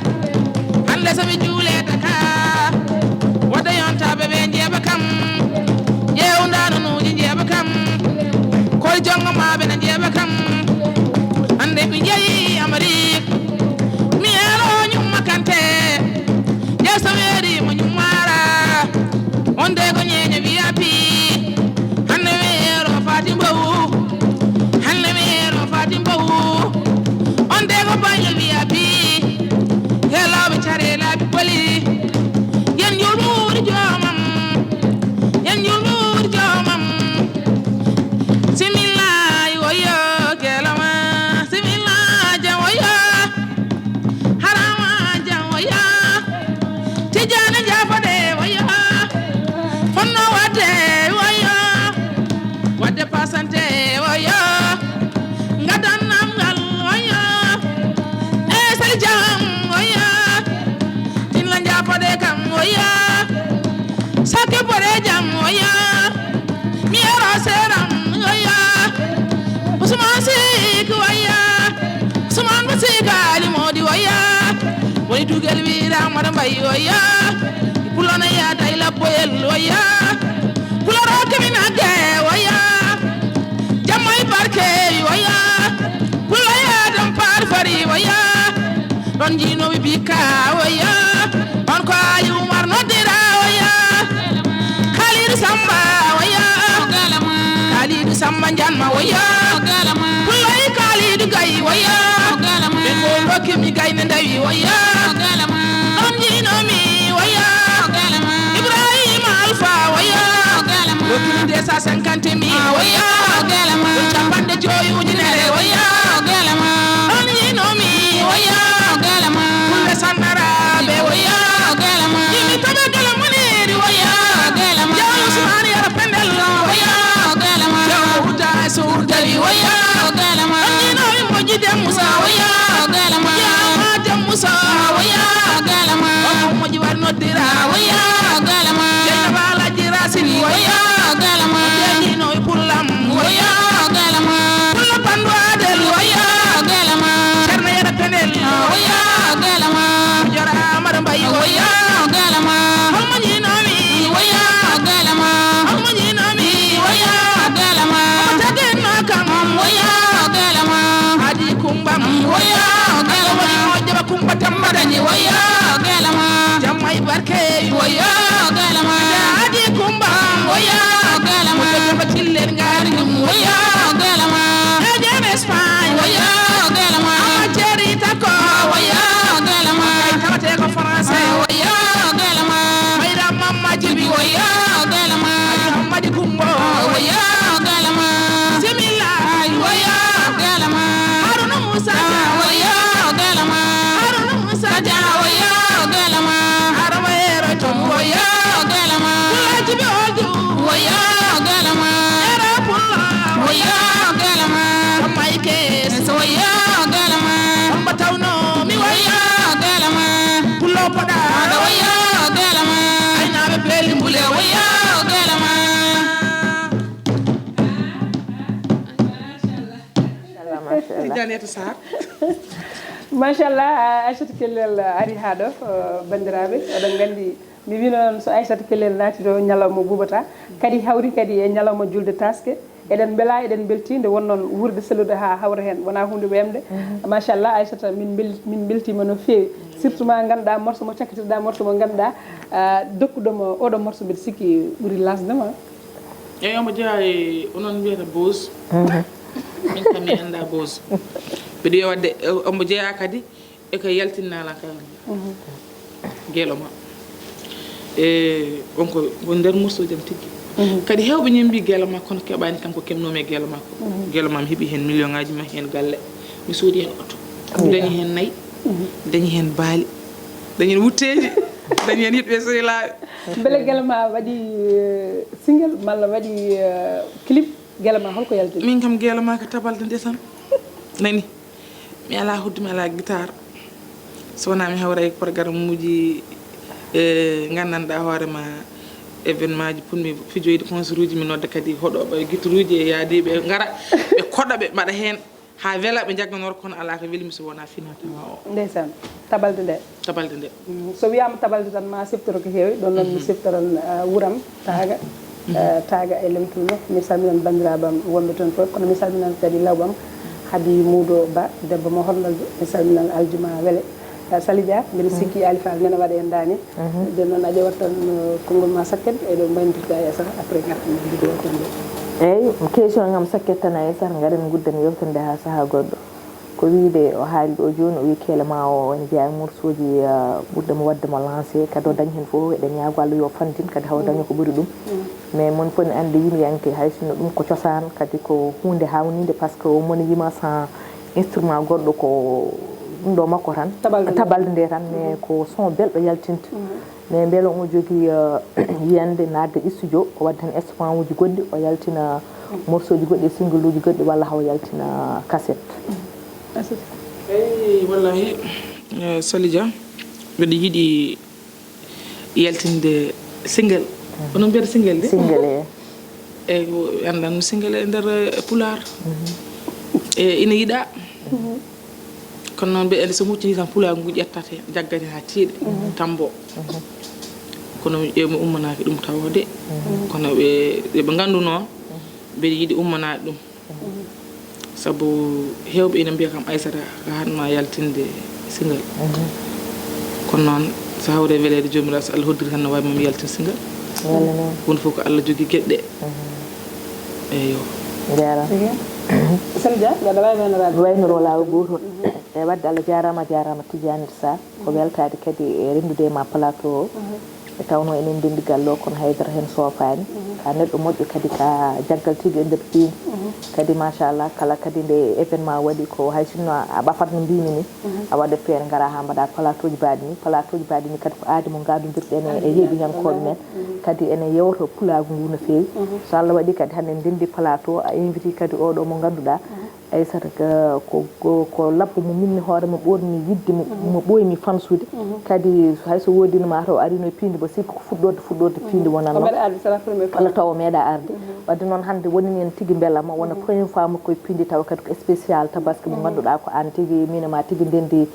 Hannde so mi juule Dakar. Wadde yontaɓe ɓe njeeɓa kam. Ƴeew ndananuuji njeeɓa kam. Koye jonngo maɓe ne njeeɓa kam. Hannde mi jeyi Amérique. Mi ero ñumma kante. Ƴeew so weeri mo ñummara. On de ko ñeeño wiyapi. Hannde mi ero Fatim Bow. Hannde mi ero Fatim Bow. On de ko baylo wiyapi. Helooɓe care laabi poli. Yen yulɓe wuuri joomam. Yen yulɓe wuuri joomam. Similaay woyo gelama. Similaay jam woyo. Harama jam woyo. Tijjani jafode woyo. Fonno wadde woyo. Wadde pasante woyo. Ngadan namgal woyo. E sali jam woyo. Tinla jafode kam woyo. Sakke bore jam woyo. Mi ero seram woyo. Usman Sik woyo. Usman Basika Ali Modi woyo. Woni dugal wira mara mbay woyo. Pulana ya dai labboyel woyo. Pularo kemi nage woyo. Jamai barke woyo. Pulaya dam par fari woyo. Ɗon jiinowi bika woyo. On ko Ali Umar noddira woyo. Khalid Samba woyo. Khalid Samba Janma woyo. Pulay Khalid Gay woyo. Ɓe ko dokkimi gay ne ndawi woyo. Ɗon jiinomi woyo. Ibrahima Alfa woyo. Dokkimi deux cent cinquante mille woyo. Ɗon capanɗe joyi ujunere woyo. Ɗon yiinomi woyo. Fulɓe sannaraaɓe woyo. Yimi taɓe gala muniri woyo. Jaw Usmani yara pendel woyo. Jaw Uta Surdali woyo. Ɗon yiinomi moƴƴi Dem Musa woyo. Jaw ma Dem Musa woyo. Moƴƴi war noddira woyo. Jeynaba Alhaji Rasin woyo. Jeynino e pullam woyo. Pulla Pandu Adel woyo. Cerno Yero Penel woyo. Jora Amar Mbaye woyo. Holmo ñinomi woyo. Holmo ñinomi woyo. Holmo taginno kam woyo. Adi kumbam woyo. Woni moƴƴo Kumba Tamba Dañi woyo. Jamma e barke woyo. Adi Kumba woyo. Tamba Tillen ngari ɗum woyo. Ejen Espagne woyo. Ama Jerry Tako woyo. Ay tawate ko français woyo. Mayra Mamma Jibi woyo. Aji Hammadi Kumba woyo. Similla woyo. Haruna Musa woyo. Haruna Musa woyo. Arama Hero Tom woyo. Kula Jibi Oldu woyo. Neta Sarr. Machallah, Aissata Kellel ari haa ɗo. Banndiraaɓe, oɗon nganndi, mi wino noon, so Aissata Kellel naati ɗo, ñalawma buubataa. Kadi hawri kadi e ñalawma julde taaske. Eɗen mbela, eɗen mbelti nde wonnoon wuurde sellude haa hawra heen, wonaa huunde weemde. Machallah, Aissata, min mbel- min mbeltiima no feewi. Surtout ma ngannduɗaa morso mo cakkitirɗaa, morso mo ngannduɗaa, dokkuɗo mo oɗo morso, mbiɗa sikki ɓuri lasde ma. Eyi, omo jeyaa e onon mbiyata Boz. Min kam mi anndaa Boz. Mbiɗo wiya waɗde, omo jeyaa kadi e ko yaltinnaala ka geelo ma. E on ko ko nder morsoji am tigi. Kadi heewɓe ñaami mbi geelo ma, kono keɓaani kam ko keɓnoomi e geelo ma ko. Geelo ma mi heɓi heen million ngaji, ma heen galle, mi soodi heen oto, mi dañi heen nayi, dañi heen baali, dañi heen wutteeji, dañi heen yiɗɓe sehilaaɓe. Mbele geelo ma waɗi single malla waɗi clip? Geelo ma holko yaltini? Min kam geelo ma ko tabalde nde tan. Nani, mi alaa hoddu, mi alaa guitare, so wonaa mi hawra e programme uji e nganndanɗaa hoore ma, événement ji, ponmi fijoyde concert uji, mi nodda kadi hoɗooɓe e guitare uji e yaadiiɓe, ngara ɓe koɗa, ɓe mbaɗa heen haa wela, ɓe njagganoo, kono alaa ko weli mi so wonaa fina tawa o. Ndeysaan, tabalde nde. Tabalde nde. So wiyaama tabalde tan ma siftoro ko heewi, ɗon noon mi siftoran wuram Taaga. Taaga e Lewtullo, mi salminan banndiraaɓe am wonɓe toon fof, kono mi salminan kadi lawɓam Habi Muudo Ba, debbo mo Horlolde, mi salminan Aljuma Wele. Sali Dia, mbiɗa sikki Alifal nena waɗa en daani. Jooni noon a ƴewat tan konngol ma sakket, eɗo mbayndirta e Aissata, après ngartan vidéo tan nde. Eeyi, question ngam sakket tan Aissata, ngaren ngudden yewtere nde haa sahaa goɗɗo. Ko wiyde o haali ɗo jooni, o wi keele ma o ene jeyaa e morceauji ɓurɗe mo waɗde mo lancé, kadi o dañi heen fof, eɗen ñaago Allah yo fandin, kadi haw daña ko ɓuri ɗum. Mais mon fof ne anndi yimɓeyanke, hay sinno ɗum ko cosaan, kadi ko huunde hawninde, parce que o moni yima sans instrument goɗɗo, ko ɗum ɗo makko tan, tabalde nde tan, mais ko son belɗo yaltinta. Mais mbele omo jogii yiyannde naatde studio, o waɗde heen instrument uji goɗɗi, o yaltina morceauji goɗɗi e single uji goɗɗi, walla haw yaltina cassette? Eyi, wallahi, Sali Dia, mbiɗa yiɗi yaltinde single. Onon mbiyata single de? Single, eyi. Eyi, ko anndan single e nder pulaar. E ina yiɗaa. Kono noon mbiɗa anndi so muccini tan pulaagu ngu ƴettat heen, jaggat heen haa tiiɗa, tambo. Kono mi ƴeew mi ummanaaki ɗum tawoode. Kono ɓe ɓe nganndu noon, mbiɗa yiɗi ummanaade ɗum. Sabu heewɓe ina mbiya kam Aissata ko haɗma yaltinde single. Kono noon so hawre weleede joomiraaɗo, so Allah hoddiri tan no wawi mami yaltin single. Wonde fof ko Allah jogii geɗe ɗe. Eyo. Jaaraama. Sali Dia, mbeɗa wawi waynoro laawol. Waynoro laawol gootol. E wadde Allah jaaraama, a jaaraama Tidiane Sarr. Ko weltaade kadi e renndude e ma plateau o. E tawno enen ndenndi galle o kono haydara heen soofaani. Ka neɗɗo moƴƴo kadi ka jaggal tigi e nder diine. Kadi machallah kala kadi nde événement waɗi ko hay sinno a ɓafat no mbimi ni. A waɗat feere ngara haa mbaɗa plateau ji baɗi ni. Plateau ji baɗi ni kadi ko aadi mo ngadondirɗen e yeeɓiyankooɓe men. Kadi ene yewta pulaagu ngu no feewi. So Allah waɗi kadi hannde ndenndi plateau a inviti kadi oɗo mo ngannduɗaa. Aissata ko, ko, ko labbo mo minni hoore mo ɓoorni yidde mo, mo ɓooymi fansude. Kadi hay so woodino ma taw arino e piindi ba sikku ko fuɗɗorde, fuɗɗorde piindi wonanno. Walla taw o meeɗa arde. Wadde noon hannde wonini en tigi mbelama wona première fois makko e piindi taw kadi ko spécial tabaski mo ngannduɗaa ko aan tigi min e ma tigi ndenndi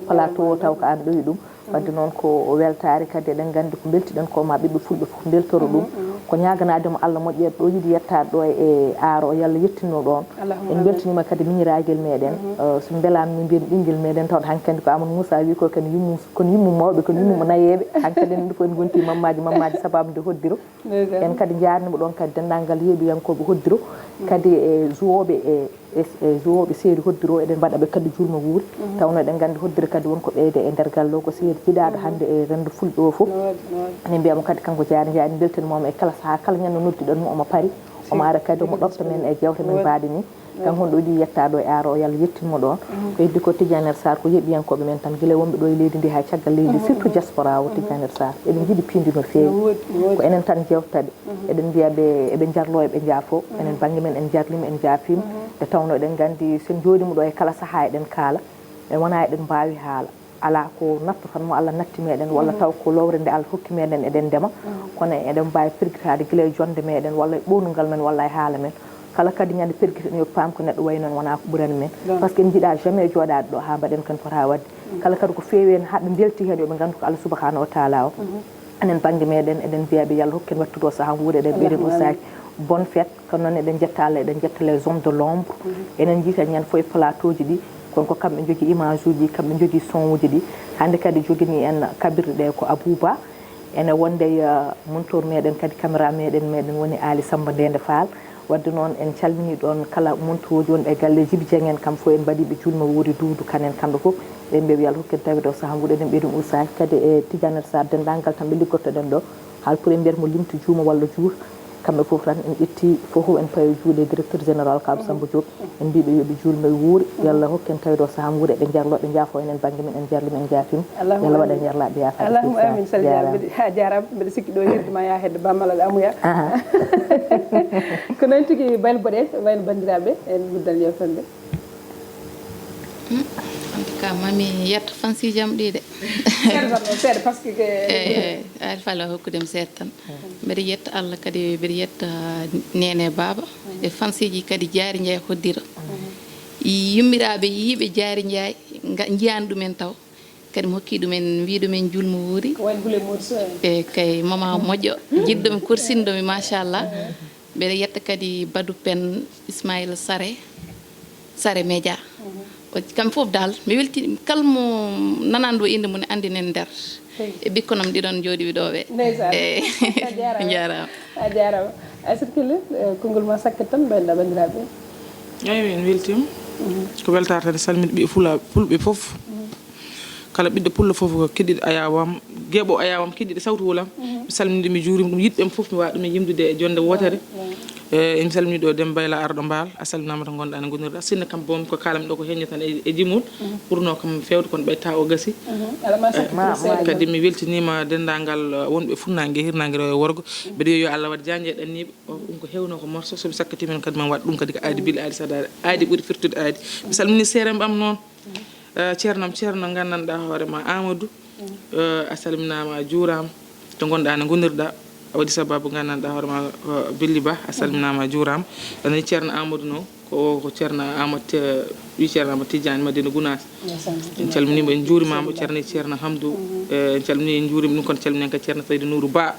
plateau taw ko aan ɗowi ɗum. Wadde noon ko weltaare kadi eɗen nganndi ko mbeltiɗen ko ma ɓiɓɓe fulɓe fof mbeltoro ɗum. Ko ñaaganaade mo Allah moƴƴere ɗo yiɗi yettaade ɗo e aaro o yalla yettinno ɗoon. En mbeltaniima kadi miñiraagel meɗen. So mbelaama min mbiyen ɓinngel meɗen tawde hankadi ko Amadou Moussa wi ko kadi yummu kono yummu mawɓe kono yummu mo nayeeɓe hankadi en ɗo fof en ngonti mammaaji mammaaji sababu nde hoddiro. En kadi njaarnima ɗoon kadi denndaangal yeeɓiyankooɓe hoddiro kadi e jouooɓe e e e jouooɓe seeri hoddiro eɗen mbaɗa ɓe kadi julma wuuri. Tawno eɗen nganndi hoddiro kadi won ko ɓeyde e nder galle o ko seeri jiɗaaɗo hannde e renndo fulɓe o fof. Eɗen mbiyamo kadi kanko jaari njaari mbeltanimamo e kala sahaa kala ñande nodduɗen mo omo pari omo ara kadi omo ɗofta men e jewte men mbaɗe ni. Kanko on ɗo yiɗi yettaɗo e aaro o yalla yettinmo ɗoon. Ko heddi ko Tidiane Sarr ko yeeɓiyankooɓe men tan gila wonɓe ɗo e leydi ndi haa caggal leydi surtout diaspora o Tidiane Sarr eɗen njiɗi piindi no feewi. Ko enen tan jewtaɓe. Eɗen mbiya ɓe eɓe njarlo eɓe njaafo. Enen bannge men en njarlima en njaafima. Nde tawno eɗen nganndi so en njooɗima ɗo e kala sahaa eɗen kaala. E wona eɗen mbaawi haala. Alaa ko nattotan mo Allah natti meɗen walla taw ko lowre nde Allah hokki meɗen eɗen ndema. Kono eɗen mbaawi firgitaade gila e jonnde meɗen walla e ɓownungal men walla e haala men. Kala kadi ñande pergiti en, yo paam ko neɗɗo wayi noon wonaa ko ɓurani men. Par ce que en njiɗaa jamais jooɗaade ɗo haa mbaɗen ko en pota waɗde. Kala kadi ko feewi heen haa ɓe mbelti heen, yo ɓe nganndu ko Allah subhanahu wa taala o. Enen bannge meɗen, eɗen mbiya ɓe yo Allah hokku en wattude o sahaa nguuɗo, eɗen ɓeyden ustaaji bonne fête. Kono noon eɗen njetta Allah, eɗen njetta les hommes de l'ombre. Enen njiita ñande fof e plateau ji ɗi, kono ko kamɓe njogii image uji, kamɓe njogii son uji ɗi. Hannde kadi jogini en kaɓirɗe ɗe ko Abouba. Ene wonde e, uh, montoor meɗen kadi, caméra meɗen, meɗen woni Ali Samba Ndende Fall. Wadde noon en calmini ɗon kala montooji wonɓe e galle Jibi Dieng en, kam fof en mbaɗi ɓe juulma wuuri Duudu Kan en, kamɓe fof. Ɓe mbiya yo Allah hokku en tawde o sahaa nguuɗo, eɗen ɓeydi ustaaji kadi e Tidiane Sarr, denndaangal tan ɓe liggotoɗen ɗo. Haal pour en mbiyat mo limtu juuma walla juur. Kamɓe fof tan en ƴetti fof en payo juuɗe directeur général Kaaw Samba Diop. En mbiɓe yo ɓe juulma e wuuri, yo Allah hokku en tawde o sahaa nguuɗo, eɗen jarlo, ɓe njaafo enen bannge men, en jarli men, en njaafima. Yo Allah waɗ en yarlaaɓe yaafaade. Allahumma amin. Sali Dia, mbeɗa, a jaaraama. Mbeɗa sikki ɗo hirde ma yaa hedde Ba Malal Amuya. Aha. Ko noon tigi, Baylo Boɗeejo, wayno banndiraaɓe, en nguddan yewtere nde. Hmm, en tout cas, mami yetto fansiiji am ɗi de. Seeɗa tan noon, seeɗa, par ce que ke- Eyi, eyi, Aali Faal o hokkudemi seeɗa tan. Mbeɗa yetta Allah kadi, mbeɗa yetta Neene Baaba e fansiiji kadi Jaari Njaay Hoddiro. Yummiraaɓe yiiɓe Jaari Njaay, nga-, njiyaani ɗumen taw. Kadi mi hokki ɗumen, mbi ɗumen juulma wuuri. Ko wayno Gule Modou Sow en. E kay, mama moƴƴo, jiɗɗomi, korsinɗomi, machallah. Mbeɗa yetta kadi Badu Pen, Ismaïla Sare, Sare Media. O, kamɓe fof dal, mi welti, kala mo nananɗo innde mum anndinen nder. E ɓikkonam ɗiɗon jooɗiiɓe ɗo ɓe. Ndeysaan. Eyi. A jaaraama. Njaaraama. A jaaraama. Aysata Kelly, eh, konngol ma sakket tan, mbaynoɗaa banndiraaɓe. Eyi, min weltiima. Ko weltaare tan, salminde ɓe Fula-, Fulɓe fof. Kala ɓiɗɗo Pullo fof ko keɗiiɗo ayawam, geɓo ayawam, keɗiiɗo sawtu wulam. Mi salmini ɗum, mi juurima ɗum, yiɗɓe am fof, mi waawi ɗum e yimdude e jonde wootere. Eyi, mi salmini ɗo Demba Bayla arɗo Mbaal, a salminaama to ngonɗaa ne ngonirɗaa. Sinno kam boom ko kaalam ɗo ko heñño tan e, e jimol, ɓurno kam feewde kono ɓay taw o gasi. Kadi mi weltiniima denndaangal, uh, wonɓe funnaange, hirnaange, rewɓe e worgo. Mbeɗa wiya yo Allah waɗ jaanje e ɗanniiɓe. O, ɗum ko heewno ko morso, so mi sakkitiima noon kadi maa mi waɗ ɗum kadi ko aadi bilɗi aadi saɗaade. Aadi ɓuri firtude aadi. Mi salmini seeremɓe am noon. Eh, ceernam, ceerno nganndanɗaa hoore ma Amadou. Eh, a salminaama, a juuraama. To ngonɗaa ne ngonirɗaa. A waɗi sababu nganndanɗaa hoore ma, eh, Belli Ba. A salminaama, a juuraama. A nani ceerno Amadou noon. Ko, ko ceerno Amadou, eh, wi ceerno Amadou Tidiane Madina Gounass. En calminiima, en njuurimaama, ceerno, ceerno Hamdou. Eh, en calminii, en njuuriima ɗum, kono calminen kadi ceerno Saydou Nourou Ba.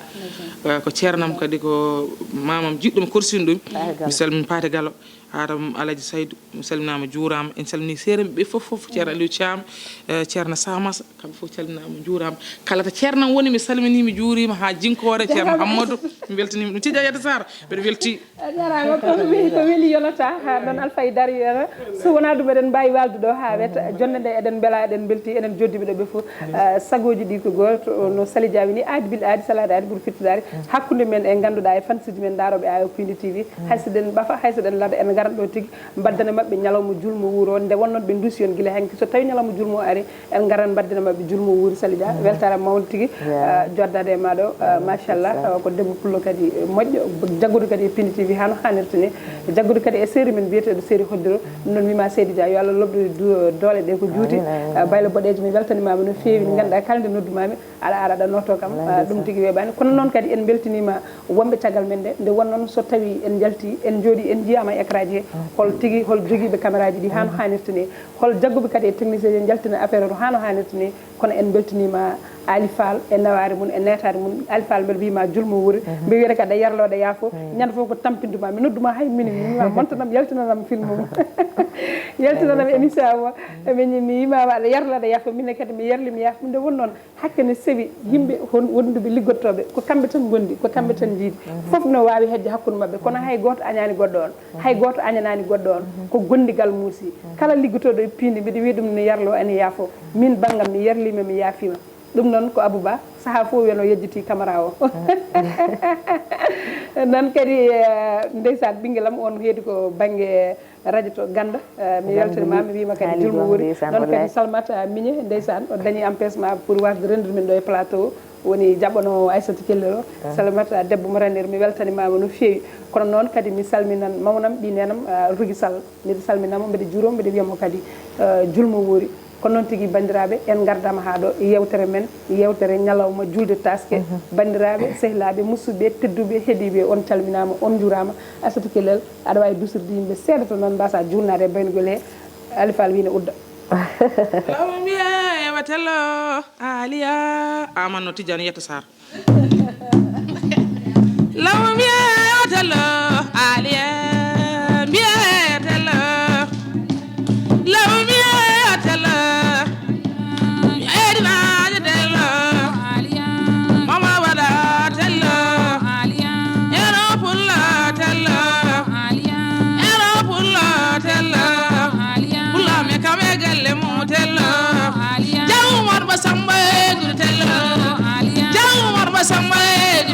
Eh, ko ceernam kadi, ko mamam jiɗɗo mi korsini ɗum. Mi salmini Paate Galo. Haram Alaji Saydou, mi salminaama, juuraama. En calminii seeremɓe ɓe fof, fof, Ceerno Aliou Thiam, eh, Ceerno Samasa, kamɓe fof calminaama, juuraama. Kala to ceernam woni, mi salminii, mi juuriima, haa Jinkoore, Ceerno Hammadou, mi weltaniima ɗum. Tija Yadda Sarr, mbeɗa weltii. A jaaraama, ko weli, ko weli yonata, haa noon Alfayda yona. So wonaa ɗum, eɗen mbaawi waalde ɗo haa weeta. Jonde nde eɗen mbela, eɗen mbeltii, eɗen joddiiɓe ɗo ɓe fof. Ah, sagooji ɗi ko gooto, no Sali Dia wini, aadi bil aadi, salaade aadi ɓuri fittudaari. Hakkunde men e ngannduɗaa e fansuuji men ndaarooɓe Ayo Pindi T V. Hay so ɗen ɓafa, hay so ɗen lada, en ngaran ɗo tigi, mbaddana maɓɓe ñalawma juulmo wuuro, nde wonnoon ɓe nduusi on gila hanki. So tawi ñalawma juulmo o ari, en ngaran mbaddana maɓɓe juulmo wuuri, Sali Dia. Weltaare mawɗo tigi, ah, joddaade e maa ɗo, ah, machallah, ah, ko debbo pullo kadi, eh, moƴƴo, jaggudu kadi e Pindi T V haa no haanirta ni. Jaggudu kadi e série men biyeteeɗo série Hoddiro. Ɗum noon wima Seydi Dia, yo Allah lobɗoɗe du-, doole ɗe ko juuti. Ah, Baylo Boɗeejo, mi weltanimaama no feewi, nde ngannduɗaa kala nde noddumaami, aɗa ara, aɗa noto kam. Ah, ɗum tigi weeɓaani. Kono noon kadi en mbeltiniima wonɓe caggal men nde, nde won noon so tawi en njalti, en njooɗi, en njiyaama e écran ji he, hol tigi, hol jogiiɓe caméra ji ɗi haa no haanirta ni, hol jagguɓe kadi e technicien ji njaltina affaire o haa no haanirta ni, kono en mbeltiniima Aali Faal e nawaare mum, e neetaade mum. Aali Faal, mbeɗa wiyma juulmo wuuri, mbeɗa wiyata kadi a yarlooɗo yaafo, ñande fof ko tampindu ma, mi noddu ma hay minute, mi wima montanam, yaltinanam film mum, yaltinanam émission o, mi, mi wima aɗa yarlooɗo yaafo, min kadi mi yarli mi yaafo, nde won noon. Hakke ne sewi yimɓe hon wonduɓe liggotooɓe, ko kamɓe tan ngondi, ko kamɓe tan njiidi. Fof no waawi hejje hakkunde maɓɓe, kono hay gooto añaani goɗɗo on, hay gooto añanaani goɗɗo on. Ko gondigal muusi. Kala liggotooɗo e piindi, mbiɗa wiya ɗum ne yarlo ene yaafo. Min banngam mi yarliima, mi yaafiima. Ɗum noon ko Abou Ba, sahaa fof wiyano yejjiti caméra o. Noon kadi, eh, ndeysaan, ɓinngel am on heedi ko bannge radio to Gannda, eh, mi weltanima, mi wima kadi juulmo wuuri. Noon kadi Salmata Miñe, ndeysaan, o dañi empêchement pour wasde renndude min ɗo e plateau. Woni jaɓɓano Aissata Kelly o. Salmata debbo mo renir, mi weltanimama no feewi. Kono noon kadi mi salminan mawnam, ɓi nenam, ah, Rugi Sall. Mbiɗa salminamo, mbiɗa juuramo, mbiɗa wiyamo kadi, eh, juulmo wuuri. Ko noon tigi, banndiraaɓe, en ngardaama haa ɗo e yewtere men, yewtere ñalawma juulde taaske. Banndiraaɓe, sehilaaɓe, musidɓe tedduɓe, heɗiiɓe, on calminaama, on njuuraama. Aysata Kelel, aɗa waawi dusirde yimɓe seeɗa to noon, mbaasaa juulnaade e baynugol he Alifal wii ne udda. Law mbiya ewa tello, Aliya, Amanno Tijani Yetta Sarr. Law mbiya ewa tello, Aliya, mbiya ewa tello. Law mbiya ewa tello. Edinaaje tello. Mama waɗa tello. Ero pulla tello. Ero pulla tello. Pulla me kame galle mum tello. Jaw Umar Ba Samba e Gudu tello. Jaw Umar Ba Samba e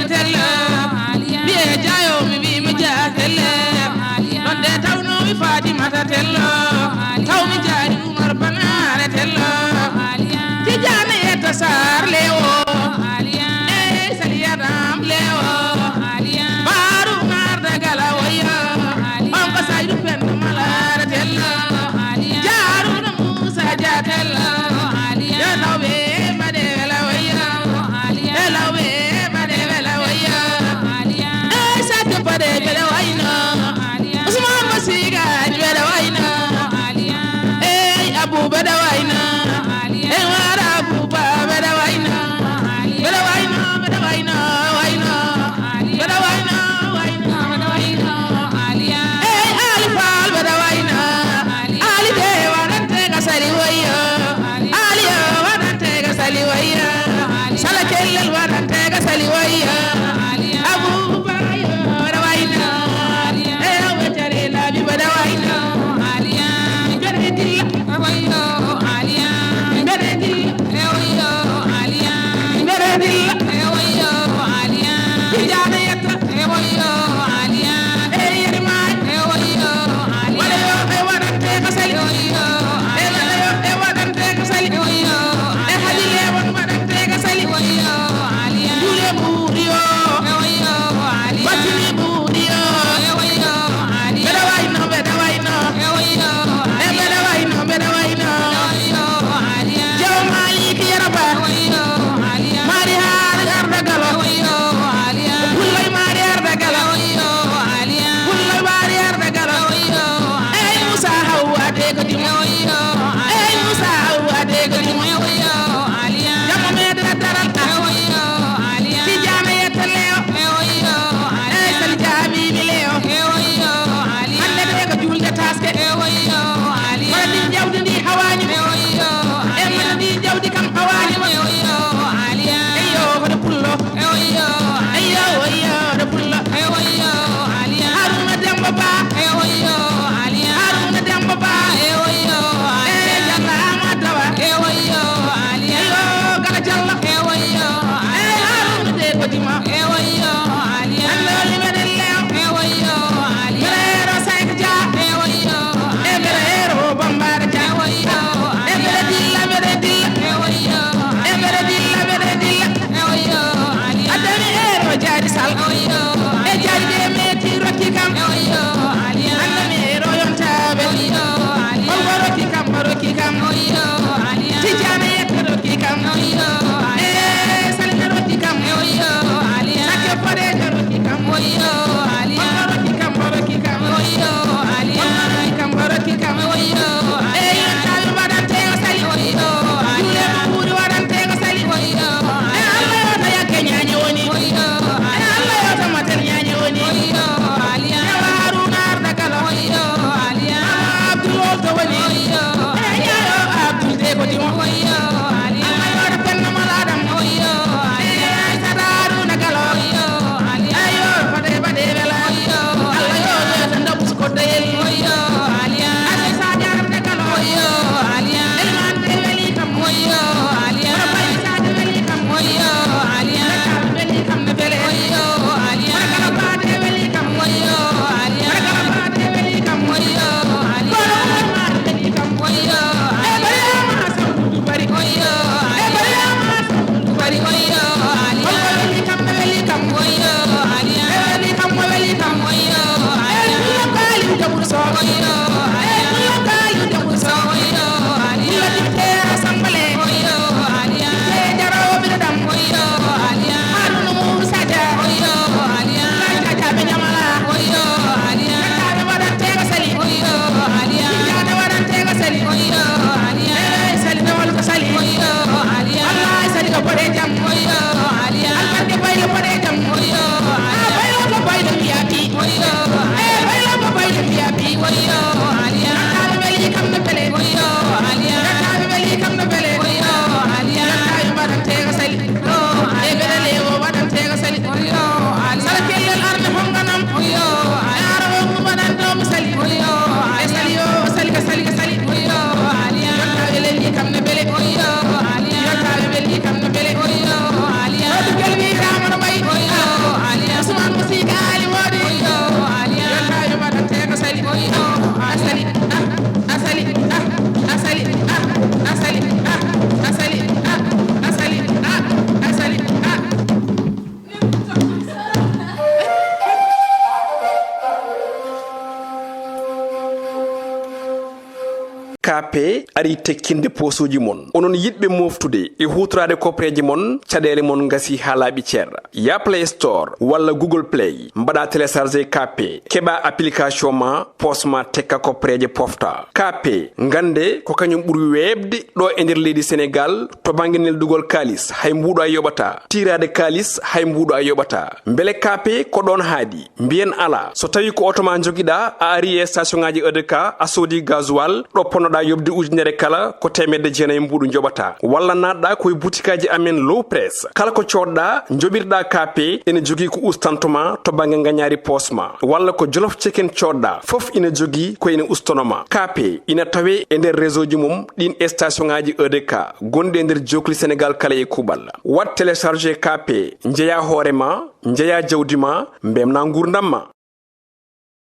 K P ari tekkinde poosuuji mon. Onon yiɗɓe moftude e huutoraade koppareeje mon, caɗeele mon ngasi haa laaɓi cer. Ya Play Store walla Google Play, mbaɗa télécharger K P, keɓa application ma, poos ma tekka, koppareeje pofta. K P, ngannde ko kañum ɓuri weeɓde ɗo e nder leydi Senegaal to bannge neldugol kaalis, hay mbuuɗo a yoɓata. Tiiraade kaalis, hay mbuuɗo a yoɓata. Mbele K P ko ɗoon haaɗi? Mbiyen alaa. So tawii ko oto ma njogiɗaa, a ari e station ŋaaji E D K, a soodi gasoil, ɗo ponnoɗaa yoɓde ujunere kala, ko teemedde jeenayi mbuuɗu njoɓataa. Walla naatɗaa ko e butikaaji amen Low Press. Kala ko coodɗaa, njoɓirɗaa K P, ene jogii ko ustanto ma to bannge ngañaari poos ma. Walla ko Jolof Chicken coodɗaa, fof ina jogii ko ene ustono ma. K P ina tawee e nder réseau ji mum ɗin e station ŋaaji E D K gonɗi e nder jookli Senegaal kala e kuuɓal. Waɗ télécharger K P, njeyaa hoore ma, njeyaa jawdi ma, mbemnaa nguurndam ma.